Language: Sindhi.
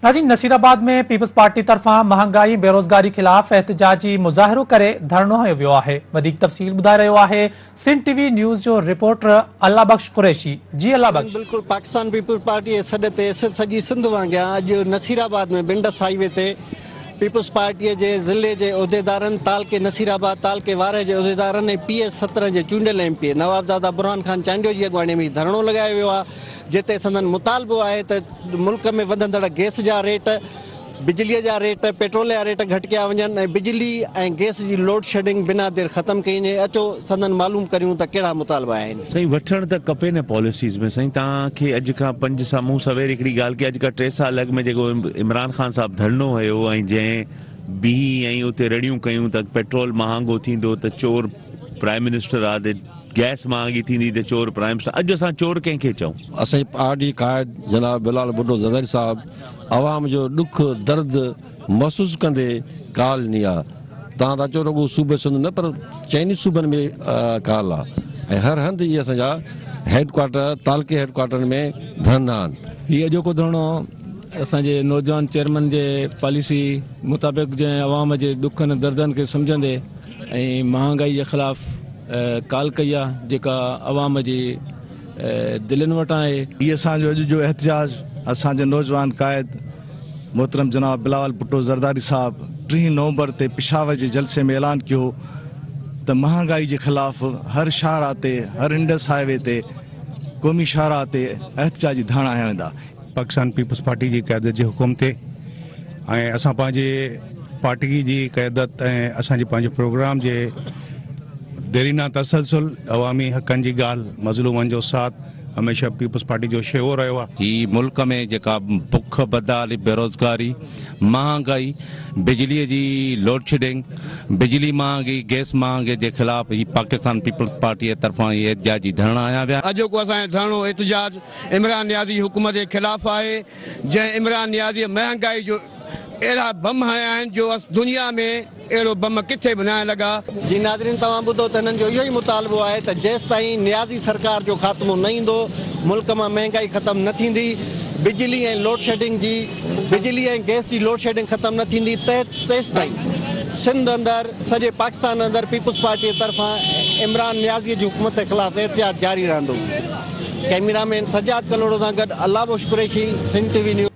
ناظرين نصيرآباد ۾ پيپلز پارٽي طرفان مهانگائي ۽ بيروزگاري خلاف احتجاجي مظاهرو ڪري ڌرڻو هنيو ويو آهي وڌيڪ تفصيل ٻڌائي رهيو آهي سنڌ ٽي وي نيوز جو رپورٽر الله بخش قريشي جي الله بخش. بلڪل پاڪستان پيپلز پارٽي جي سڏ تي سڄي سنڌ وانگيان اڄ نصيرآباد ۾ بنڊس هائي وي تي پيپلز پارٽي جي ضلعي جي عهديدارن تعلقي نصيرآباد تعلقي وارهه جي عهديدارن ۽ پي ايس 17 جي چونڊيل ايم پي اي نوابزاده برهان خان چانڊيو جي اڳواڻي ۾ ڌرڻو لڳايو ويو آهي جتي سندن مطالبو آهي ته ملڪ ۾ وڌندڙ گئس جا ريٽ، بجلي جا ريٽ، پيٽرول جا ريٽ گهٽ ڪيا وڃن ۽ بجلي ۽ گئس جي لوڊشيڊنگ بنا دير ختم ڪئي وڃي، اچو سندن معلوم ڪريون ته ڪهڙا مطالبا آهن. سائين وٺڻ ته کپي نه پاليسيز ۾ سائين توهان کي اڄ کان پنج سال مون سوير هڪڙي ڳالهه ڪئي اڄ کان ٽي سال اڳ ۾ جيڪو عمران خان صاحب ڌرڻو هنيو ۽ جنهن بيهي ۽ اتي رڙيون ڪيون ته پيٽرول مهانگو ٿيندو ته چور پرائم منسٽر آ ته گئس مهانگي ٿيندي ته چور پرائم منسٽر اڄ اسان چور ڪنهن کي چئون؟ اسان جي پارٽي قائد جناب بلاول ڀٽو زرداري صاحب عوام جو ڏک درد محسوس ڪندي ڪال ڏني آ توهان ٿا چئو رڳو صوبي سنڌ نه پر چئني صوبن ۾ ڪال آ ۽ هر هنڌ اهي اسان جا هيڊ ڪوارٽر تعلقي هيڊ ڪوارٽرن ۾ ڌرڻا آهن. هي اڄوڪو ڌرڻو اسان جي نوجوان چيئرمين جي پاليسي مطابق جنهن عوام جي ڏکن دردن کي سمجهندي ۽ مهانگائي جي خلاف ڪال ڪئي آ جيڪا عوام جي دلين وٽان آهي. هي اسان جو اڄ جو احتجاج اسان جي نوجوان قائد محترم جناب بلاول ڀٽو زرداري صاحب ٽيهين نومبر تي پشاور جي جلسي ۾ اعلان ڪيو هو ته مهانگائي جي خلاف هر شاهراهه تي هر انڊس هاء وي تي قومي شاهراهه تي احتجاجي ڌرڻا هنيا ويندا. پاڪستان پيپلز پارٽي جي قيادت جي حڪم تي ۽ اسان پنهنجي پارٽي جي قيادت ۽ اسان جي پنهنجي پروگرام جي ديرينا تسلسل عوامي حقن جي ڳالهه مظلومن جو ساٿ هميشه پيپلز پارٽي جو شيوو رهيو آهي. هي ملڪ ۾ جيڪا بک بدحالي بيروزگاري مهانگائي بجلي جي لوڊشيڊنگ بجلي مهانگي گئس مهانگي جي خلاف هي پاڪستان پيپلز پارٽي طرفان هي احتجاجي ڌرڻا هنيا ويا. اڄوڪو اسان جو ڌرڻو احتجاج عمران نيازي جي حڪومت جي خلاف آهي جنهن عمران نيازي مهانگائي جو اهڙا بم هنيا آهن جو دنيا ۾ اهڙو بم ڪٿي به ناهن لڳا. جي ناظرين توهان ٻڌو ته هنن جو اهو ئي مطالبو آهي ته جيستائين نيازي سرڪار جو خاتمو نه ايندو ملڪ مان مهنگائي ختم نه ٿيندي بجلي ۽ لوڊشيڊنگ جي بجلي ۽ گئس جي لوڊشيڊنگ ختم نه ٿيندي تيستائين سنڌ اندر سڄي پاڪستان اندر پيپلز پارٽي طرفان عمران نيازي جي حڪومت خلاف احتجاج جاري رهندو. ڪئميرا مين سجاد ڪلهوڙو سان گڏ Allah Bakhsh Qureshi, Sindh T V news.